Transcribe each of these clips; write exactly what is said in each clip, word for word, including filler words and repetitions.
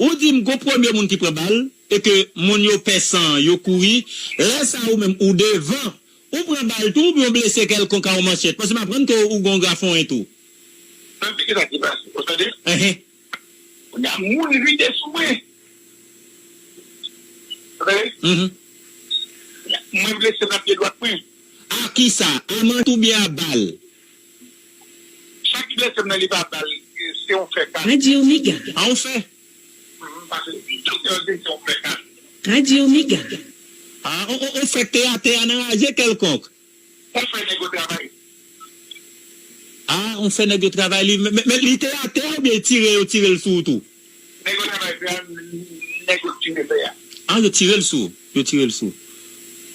Ou di m gon premye moun ki pran bal, e ke moun yo pè san, yo kouri, lè sa ou menm ou devan, ou pran bal tou oubyen w blese kèlkonk a yon manchèt? Paske m aprann ke ou gen yon grafonyen tou. Tande kisa ki pase, ou tande? Enhen. Kounye a, moun vide sou mwen. Ou tande? Mhm. Mwen blese nan pye dwat mwen. A kisa? A manchèt oubyen a bal? Sa ki blese m nan, li pa bal, se yon fè ka. Radyo Mega. A yon fè? Mhm, paske doktè yo di se yon fè ka. Radyo Mega. A, on, on, on fè k te atè a nan raje kèlkonk. On fè nèg yo travay. A, on fè nèg yo travay li. Men, men, men li te atè a oubyen tire, yo tire l sou ou tou? Nèg yo travay fè a, nèg yo tire fè a. A, yo tire l sou ou. Yo tire l sou ou.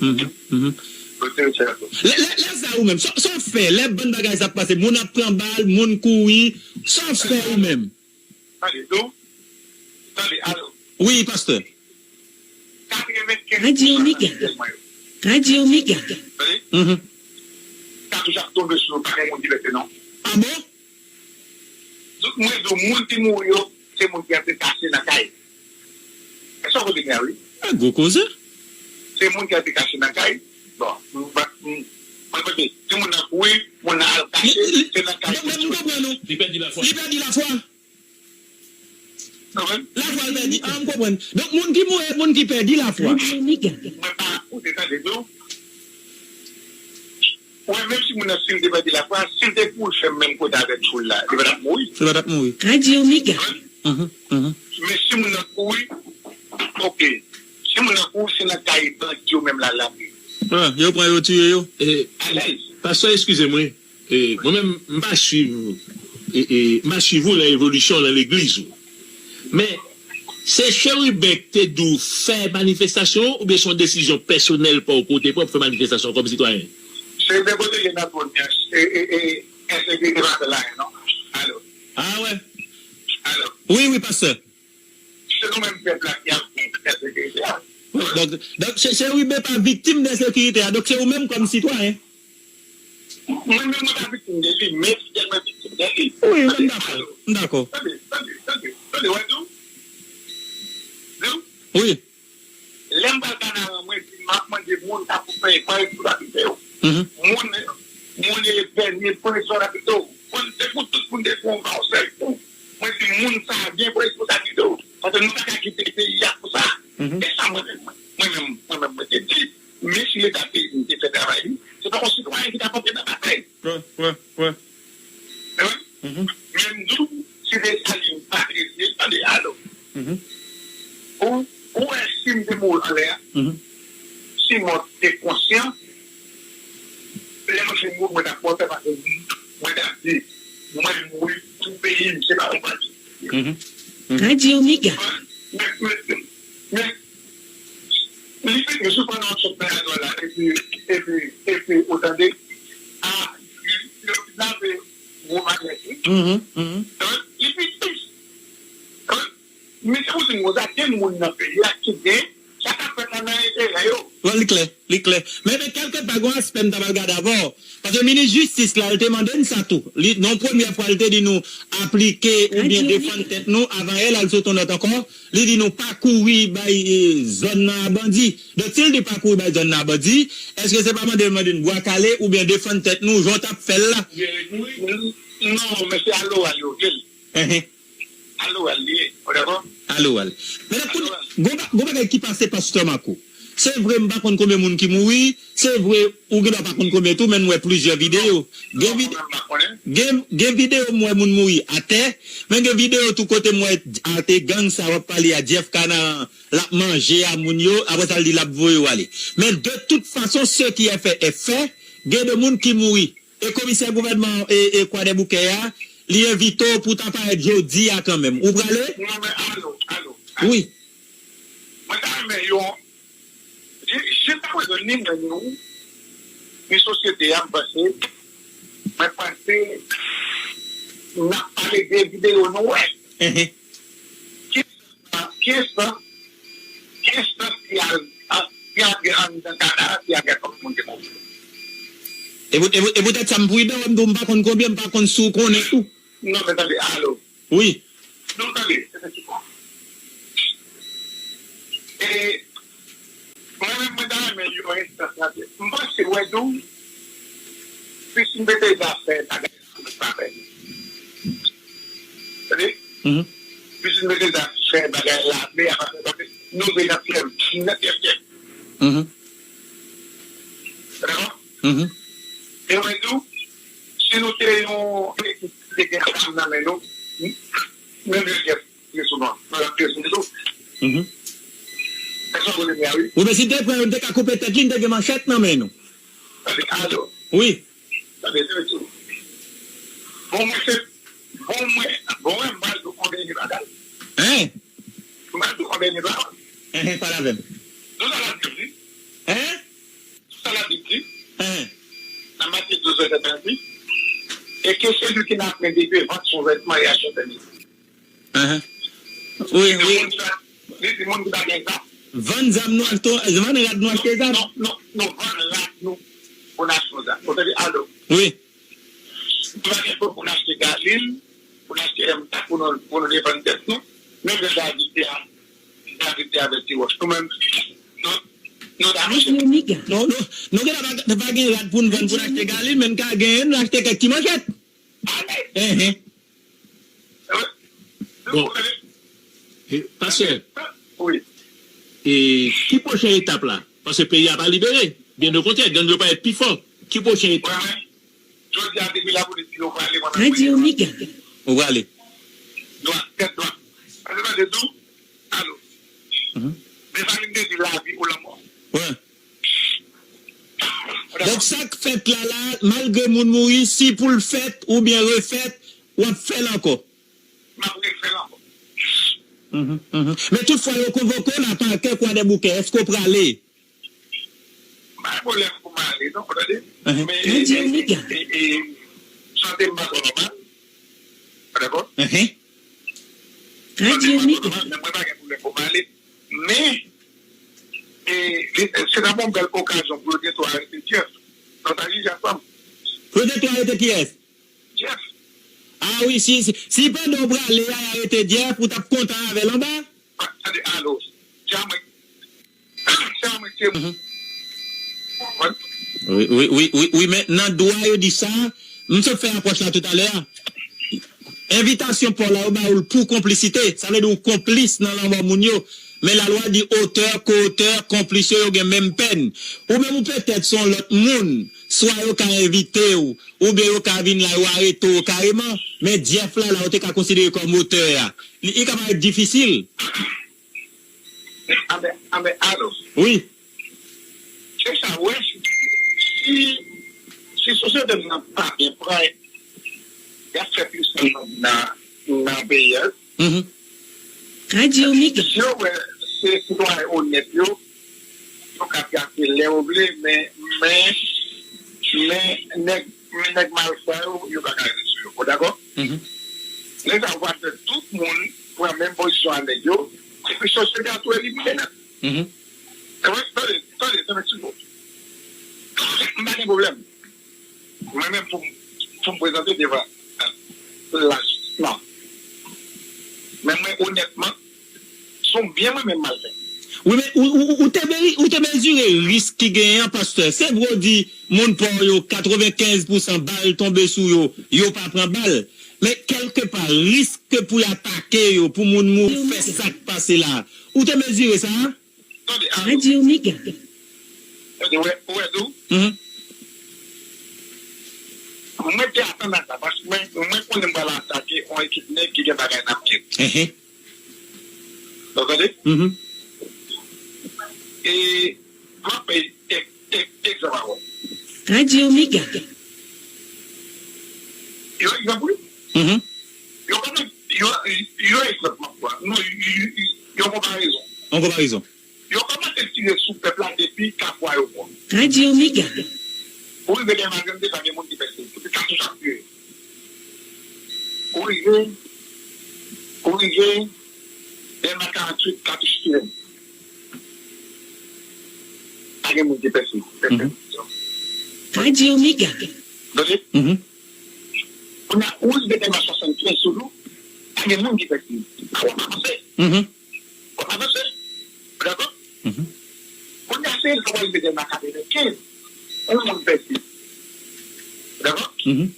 Mhm, mhm. Yo tire fè a tou. Lè, lè, lè sa ou menm, sa, sa w fè, lè bann bagay sa ap pase, moun ap pran bal, moun kouri, sa w fè ou menm? Tande, tou. Tande, alo. Wi, pastè. Katrevenkenz pousan nan fidèl mwen yo. Radyo Mega. Tande? Mhm. Katouch ap tonbe sou yo, pa gen moun ki blese non. A bon? Tout mwen di w, moun ki mouri yo, se moun ki ap te kache nan kay. Èske w konprann wi? A, gwo koze. Se moun ki ap te kache nan kay. Bon, m, m, m, mwen kote, se moun nan kouri, moun nan al kache, se nan kay. Mwen, mwen, m konprann ou. Li pèdi lafwa. Li pèdi lafwa. Lafwa l pèdi. A, m konprann. Donk, moun ki mouri, moun ki pèdi lafwa. Mwen pa koute tande tou. Mwen, menm si moun nan, si l te pèdi lafwa, si l te kouri fè menm kote avèk foul la, li pa t ap mouri. Li pa t ap mouri. Radyo Mega. Mhm, mhm. Men si moun nan kouri, oke. Si moun nan kouri, se nan kay bandi yo menm la, l ap ye. A, yo pran yo tiye yo. E, alèz. Pastè, eskize mwen. E, mwen menm, m pa swiv, e, e, m pa swiv ou nan evolisyon nan legliz ou. Men, se Cheriben k te di w fè manifestasyon oubyen se yon desizyon pèsonèl pa w kote pa w fè manifestasyon kòm sitwayen? Cheriben kote ye nan twòn li an, e, e, e, ensekirite pa fè l ayen non. Alo. A wè. Alo. Wi, wi, pastè. Se nou menm pèp la ki ap fè ensekirite a. Donk, donk, Che-, Cheriben pa viktim de ensekirite a. Donk, se ou menm kòm sitwayen. Mwen menm, mwen pa viktim de li, men fidèl mwen viktim de li. Wi, m dakò. M dakò. Tande, tande, tande, tande, wè tou. Wi. Lè m pral Kanaran, mwen di, m ap mande moun k ap fè, pran responsabilite yo. Mhm. Moun, moun e dènye, pran responsabilite yo. Moun, se pou tout moun te pran yon sèl kou. Mwen di, moun sa a gen pran responsabilite yo. Paske nou pa ka kite peyi a konsa. Mhm. E sa mwen menm, mwen menm, mwen menm, mwen te di. Men si Leta peyi m te fè travay li, se pa yon sitwayen ki t ap antre nan batay. Wè, wè, wè. Wi. Mhm. Men m di w, si se sa li, m pa trete l, tande, alo. Mhm. Ou, ou wè si m te mouri anlè a, mhm, si mò te konsyan, lè mwen fin mouri, mwen t ap pòte paske mwen t ap di, mwen mouri pou peyi m, se pa pou pati. Mhm. Mhm. Radyo Mega. Men, men, men, men, li fè ke sou pandan w sot nan radyo la, epi, epi, epi, ou tande, a, yo lave gwo malèt, wi. Mhm, mhm. Li pi tris. Men se pou di m konsa, gen moun nan peyi a ki gen sa k ap fèt la nan enterè yo. Bon, li klè, li klè. Men, men kèlke pa, gen yon aspè m ta pral gade avè w. Paske minis jistis la, l te mande n sa tou. Li, nan yon premyè fwa, l te di nou aplike oubyen defann tèt nou. Avan yè, l al sot yon nòt ankò. Li di nou pa kouri bay, e, zòn nan a bandi. Donk, si l di pa kouri bay zòn nan a bandi, èske se pa mande l mande n bwa kale oubyen defann tèt nou, jan w t ap fè l la? N-, non, men se aloral yo rele. Enhen. Aloral li ye, ou dakò? Aloral. Men kounye a, gon ba-, gon bagay ki pase, pastè Marco. Se vre, m pa konn konbyen moun ki mouri. Se vre, ou gendwa pa konn konbyen tou, men n wè plizyè videyo. Gen vide-, gen, gen videyo m wè moun mouri atè, men gen videyo tou kote m wè atè gang sa w ap pale a, Jeff Kanaran, l ap manje a moun yo, apre sa l di l ap voye yo ale. Men de tout fason, ce qui est fait est fait, gen de moun ki mouri. E komisè gouvènman, e, e Kwadèboukè a, li envite w pou w ta parèt jodi a kanmenm. Ou prale? Non, men alo, alo, alo. Wi. Mwen ta renmen yon, ji-, jiskaprezan, ni mwen, ni ou, ni sosyete a, m panse, mwen panse, n ap pale de videyo nou wè. Enhen. Ki, ki enstans, ki enstans ki al, a, ki antre anndan Kanaran, ki antre kòm moun ki mouri? E pou, e pou, e poutèt sa, m pridan, wè m di w, m pa konn konbyen, m pa konn si w konnen tou. Non, men tande, alo. Wi. Non, tande, se te ki bon. yon enstans nan tèt. M panse, wè, tou, plis m mete zafè bagay, pa fè. Tande? Mhm. Plis m mete zafè bagay lame, a pa fè, paske nou vle nan fyèv, nan fyèv, fyèv. Mhm. Dakò? Mhm. E wè, tou, si nou te yon ekip ki te gen zam nan men nou, menm yo gen Wi, sou nou. Nou ap tire sou nou. Mhm. Èske w konnen a, wi? Wi, men si te pran yo, m te ka koupe tèt li, m te gen manchèt nan men nou. Tande, alo. Wi. Tande, tande, tande. Bon, mwen, se, bon, mwen, bon, mwen, m pral di w yon dènye bagay. Hein? M pral di w yon dènye bagay. Hein, hein, pale avè m. Nou sa la di, wi. Hein? Sa Labib di, nan Matye douz, vèsè trant, et que celui qui n'a point d'épée vende son vêtement et achète un épée. Ahan. Wi, wi. Li di moun ki pa gen zam. Vann zam nou achte, vann rad nou achte zam. Non, non, non, vann rad nou pou n achte zam. Ou tande, alo? Wi. Nou pa gen pou n achte galil, pou n achte M kat, pou nou, pou nou defann tèt nou. Menm jan David te a, David te avèti wòch. Nou menm, nou, nou ta achte. Non, nou, nou gentan pa, pa gen rad pou n vann pou n achte galil, men n ka genyen, nou achte kèk ti manchèt. Ale. Enhen. Bon. E, pastè, wi. E, ki pwochen etap la? Paske peyi a pa libere. Byen okontrè, gang yo parèt pi fò. Ki pwochen etap? Jodi a, depi lapolis di yo prale, mwen menm, mwen di yo, Mika. Ou prale. Dwat, tèt dwat. Paske tande tou, alo. Mhm. Desalin te di lavi ou lanmò. Wi. Donk, sa k fèt la, la, malgre moun mouri, si pou l fèt oubyen refèt, w ap fè l ankò. M ap refè l ankò. Mhm, mhm. Men toutfwa yo konvoke w la, pakè Kwadèboukè, èske w prale? M pa gen pwoblèm pou m ale, non, w tande? Mhm. Men, e, e, e, e, sante m pa twò nòmal. Ou dakò? Mhm. Sante m pa twò nòmal, men mwen pa gen pwoblèm pou m ale. Men, e, li, se ta yon bèl okazyon pou yo gen tou arete Jeff. Non, sa jije ansanm. Pou yo gen tou arete kiyès? Jeff. A wi, si, si, si pandan w prale a, y arete Jeff, ou t ap kontan avè l anba? Tande, alo, se a mwen, se a mwen, se. Mhm. Wi, wi, wi, wi, wi, men nan dwa yo di sa, m sot fè apwòch la toutalè a. Envitasyon pa w la, yo ba w l pou konplisite, sa vle di w konplis nan lanmò moun yo. Men lalwa di otè, ko-otè, konplis yo, yo gen menm pèn. Ou menm ou petèt se yon lòt moun, swa yo ka envite w, oubyen yo ka vin la, yo arete w kareman. Men Jeff la, la, yo te ka konsidere kòm otè a. Li, li ka parèt difisil. Anben, anben, alo. Wi. Se sa, w wè, si, si, si sosyete n nan pa byen pran, y ap fè plis nan, nan, nan peyi a. Mhm. Radyo Mega. Si yo wè se sitwayen onèt yo, yo ka trase lè yo vle, men, men, men nèg, men nèg malfra yo, yo pa ka rive sou yo. Ou dakò? Mhm. Lè sa yo va fè tout moun pran menm pozisyon a nèg yo, epi sosyete a tou elimine nèt. Mhm. Tande, tande, tande, tande, ti mo. M pa gen pwoblèm. Mwen menm pou m, pou m prezante devan lajistis. Men mwen onètman, se yon byen mwen menm m al fè. Wi, men ou, ou, ou, ou te meri-, ou te mezire risk ki genyen an, pastè. Se vre w di moun pa w yo, katrevenkenz pousan bal tonbe sou yo, yo pa pran bal. Men kèlkepa, risk pou y atake yo, pou moun mouri, fè sa k pase la. Ou te mezire sa? Tande, alo. Radyo Mega. Tande, wè, wè tou. Mhm. Mwen te atann a sa, paske mwen, mwen konnen m pral atake yon ekip nèg ki gen bagay nan pye. Ehe. Ou tande? Mhm. E, m ap fè ek-, ek-, egzanp avè w. Radyo Mega. Yon egzanp, wi. Mhm. Yon, yon, yon egzanp, m ap ba w. Non, yon, yon, yon konparezon. Yon konparezon. Yo kòmanse tire sou pèp la depi Kafou Ayewopò. Radyo Mega. Ou rive Dèlma trannde, pa gen moun ki pèse. Se katouch ap tire. Ou rive, ou rive Dèlma karanntuit, katouch tire. Pa gen moun ki pèse. Mhm. Radyo Mega. Tande? Mhm. Kounye a, ou rive Dèlma swasannkenz toujou, pa gen moun ki pèse. A w ap avanse. Mhm. Bon, avanse. Ou dakò? Mhm. Kounye a, Se l k ap rive nan katrevenkenz. Yon moun pèse. Dakò? Mhm.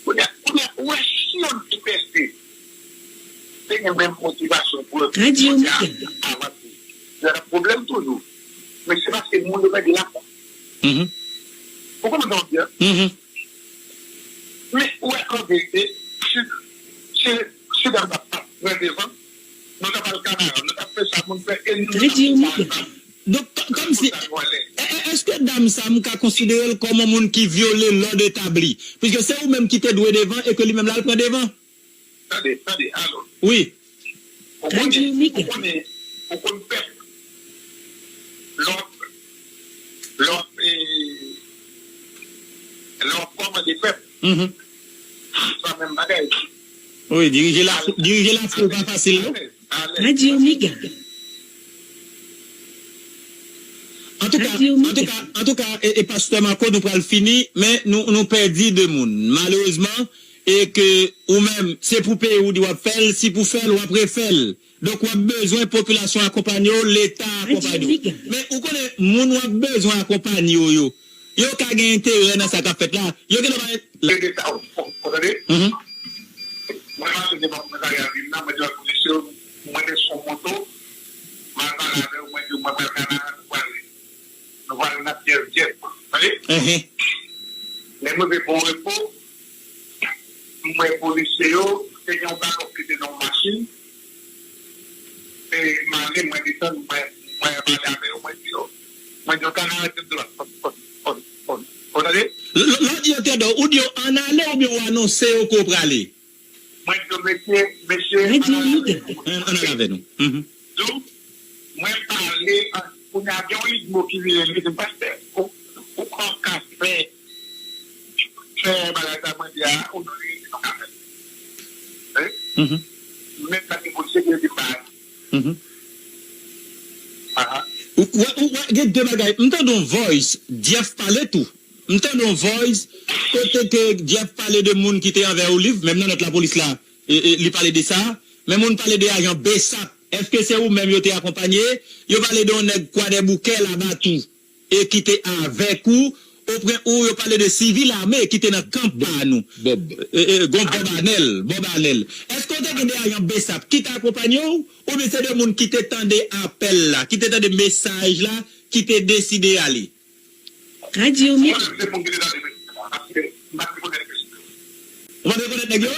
Kounye a, kounye a, ou wè si yon moun ki pèse, te gen menm motivasyon pou yo avanse. Se yon pwoblèm toujou. Men se paske moun yo pèdi lafwa. Mhm. Ou konprann sa m ap di a? Mhm. Men, ou wè, an verite, si, si, si dam sa t ap pran devan, nou t ap al Kanaran, nou t ap fè sa pou n fè, e nou t ap fè sa. Donk, kò- kòmsi, e- e- èske dam sa, m ka konsidere l kòm yon moun ki vyole lòd etabli? Piske se ou menm ki te dwe devan e ke li menm la, l pran devan. Tande, tande, alò. Wi. Ou konnen, ou konnen, ou konn pèp. Lè w, lè w, e, lè w ap kòmande pèp, mhm, se pa menm bagay. Wi, dirije la, dirije la foul pa fasil, non? Alèz, alèz. Antouka, antouka, antouka, e, e pastè Marco, nou pral fini, men nou, nou pèdi de moun. Malerezman, e ke ou menm, se pou peyi w di w ap fè l, si pou fè l, w ap refè l. Donk, w ap bezwen popilasyon akonpanye w, Leta akonpanye w. Men, ou konnen, moun w ap bezwen akonpanye w yo, yo ka gen enterè nan sa k ap fèt la. Yo gentan bay. Tande sa, w, w, w tande? Mhm. Mwen mache devan komisarya vil la, mwen di ak polisye yo, mwen desann moto, m al pale avè yo, mwen di yo, mwen pral Kanaran, nou pral, nou pral nan Dyèf, Dyèf, tande? Mhm. Lè m rive Bon Repo, m wè polisye yo, te gen yon balòk ki te nan yon machin, e m ale, mwen desann, mwen, mwen pale avè yo, mwen di yo, mwen di yo, Kanaran te dwat, on, on, on, on, on, tande? Lè, lè w di yo te dwat, ou di yo ann ale oubyen ou anonse yo ke w prale? Mwen di yo, mesye, mesye, ann ale avè nou. Ann, ann ale avè nou. Mhm. Donk, mwen pale, an, kounye a, gen yon lidmo ki vire, li di, pastè, ou, ou konn ka fè, fè bagay sa mwen di a, ou non, li di, nou ka fè. Wi. Mhm. Men sa ki pou sekirite pa. Mhm. Aha. Ou, ou, ou, ou, gen de bagay. M tande yon voice, Jeff pale tou. M tande yon voice, kote ke Jeff pale de moun ki te anvè Olive, menm nan nòt lapolis la, e, e, li pale de sa. Men moun pale de ajan besap. Èske se ou menm yo te akonpanye? Yo pale de yon nèg Kwadèboukè Labatou, e ki te avèk ou, opwen ou yo pale de sivil ame ki te nan kanp pa nou. Bob. E, e, gon Bob Anèl, Bob Anèl. Èske w te gen de ajan besap ki te akonpanye w, oubyen se de moun ki te tande apèl la, ki te tande mesaj la, ki te deside ale? Radyo Mega. Mwen menm se moun ki te tande mesaj la, paske m pa t rekonèt mesaj yo. Ou pa t rekonèt nèg yo?